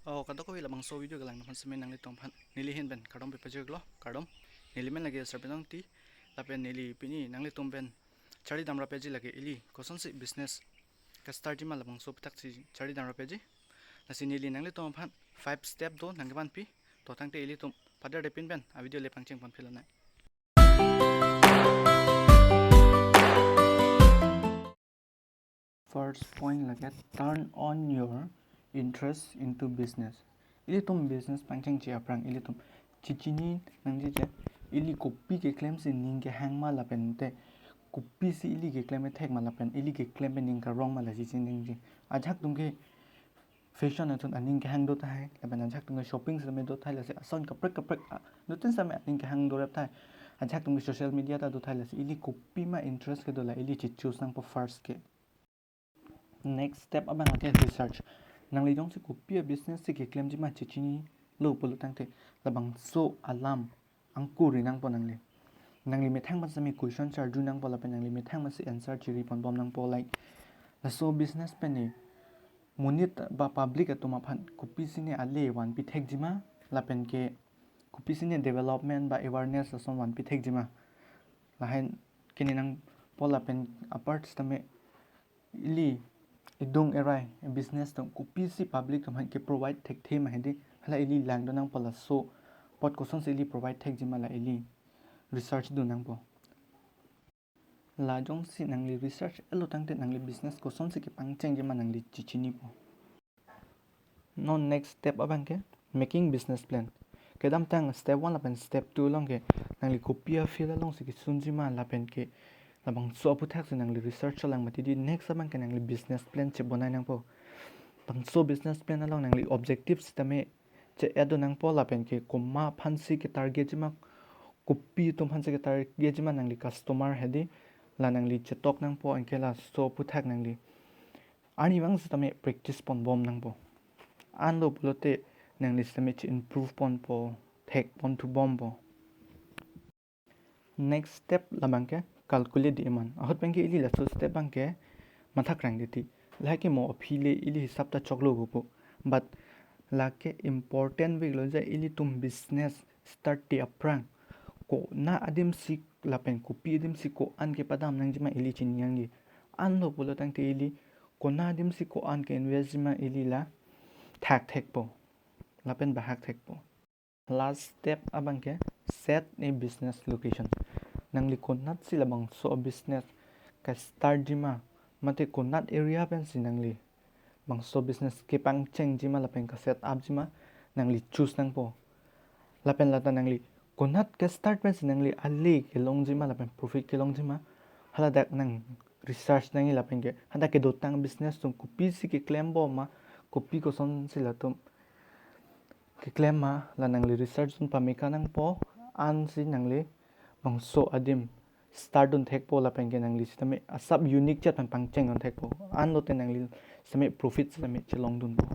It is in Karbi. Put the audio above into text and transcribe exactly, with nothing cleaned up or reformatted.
Oh, kadokave labangso video kelang aphan seme nanglitum aphan neli ahin pen kardom pajirlo, kardom. Neli men lake Sarbinong T, lapen neli pini nanglitum pen charlidam rapji lake ili kosonsi business kestart jima labangso aputhak si charlidam rapji. Lasi neli nanglitum aphan five step do nangkevanpi. To tangte ilitum pada depin pen a video le pangcheng ponphi lonang. First point lake turn on your interest into business. Ilitum business pangchengji aphrang ilitum chechini nangji je, ili kopi keklemsi ning kehang ma lapen te kopisi ili keklem ethek ma lapen ili keklem pen ning karong ma, la chechini nangji. Ajahak atum ke fashion atum aning kehang do tahai, lapen ajahak atum ke shopping sitame do tahai, lasi ason kaprek kaprek a, nutin sitame aning kehang do rep tahai. Ajahak atum ke social media ta do tahai, lasi ili kopi ma interest kedo, la ili che-choose nangpo first ke. Next step abang lake research. Nangli jongsi kopi a business si keklemji ma chechinilo pulo tangte, labangso alam angkuri nangpo nangli. Nangli methang pen seme question charju nangpo lapen nangli methang pen si answer chiri ponbom nangpo, like, laso business pen ne monit ba public atum aphan kopisi ne ale vanpi thekji ma lapen ke kopisi ne development ba awareness ason vanpi thekji ma. Lahai ke ne nangpo lapen apart sitame ili idung erai business atum kopisi public atum aphan ke provide thekthe ma hedi, hala ili langdun nangpo, laso apot kosonsi ili provide thekji ma la ili research dun nangpo. La jongsi nangli research etlo tangte nangli business kosonsi kepangchengji ma nangli chechinipo. Non next step abang ke making business plan. Kedamtang step one lapen step two along ke nangli kopi a field alongsi kesunji ma lapen ke labangso aputhak si nangli research lang mati di. Next abang ke nangli business plan chebonai nangpo. Bangso business plan along nangli objective sitame che-et dun nangpo lapen ke komat aphansi ketargetji ma, kopi atum aphansi ketargetji ma nangli customer hedi, la nangli chetok nangpo, anke laso aputhak nangli arnivang sitame practice ponbom nangpo. Anlo pulote nangli sitame che-improve ponpo, thek ponthu bompo. Next step labang ke calculate the amount. Ahut abang ke ili laso step abang ke mathak rang diti. Lahai ke mo aphi le ili hisap ta choklo pupo. But lake important veklo je ilitum business start-ti aphrang konat adim si lapen kopi adim si ko-an kepadam nangji ma ili chini nangji. Anlo pulo tangte ili konat adim si ko-an ke-invest ji ma ili la thakthekpo lapen bahak thekpo. Last step abang ke set a business location. Nangli konatsi labangso business kestart ji ma, mate konat area pensi nangli bangso business kepangchengji ma lapen ka-set up ji ma, nangli choose nangpo. Lapen lata nangli konat kestart pensi nangli ale kelongji ma lapen profit kelongji ma, haladak nang research nangji lapen ke hadak kedotang business atum kopisi keklembom ma, kopi kosonsi latum keklem ma, la nangli research dun pame ka nangpo, ansi nangli bangso adim start dun thekpo lapen ke nangli sitame asap unique chet pen pangcheng dun thekpo. Anlote nangli sitame profit sitame chelong dunpo.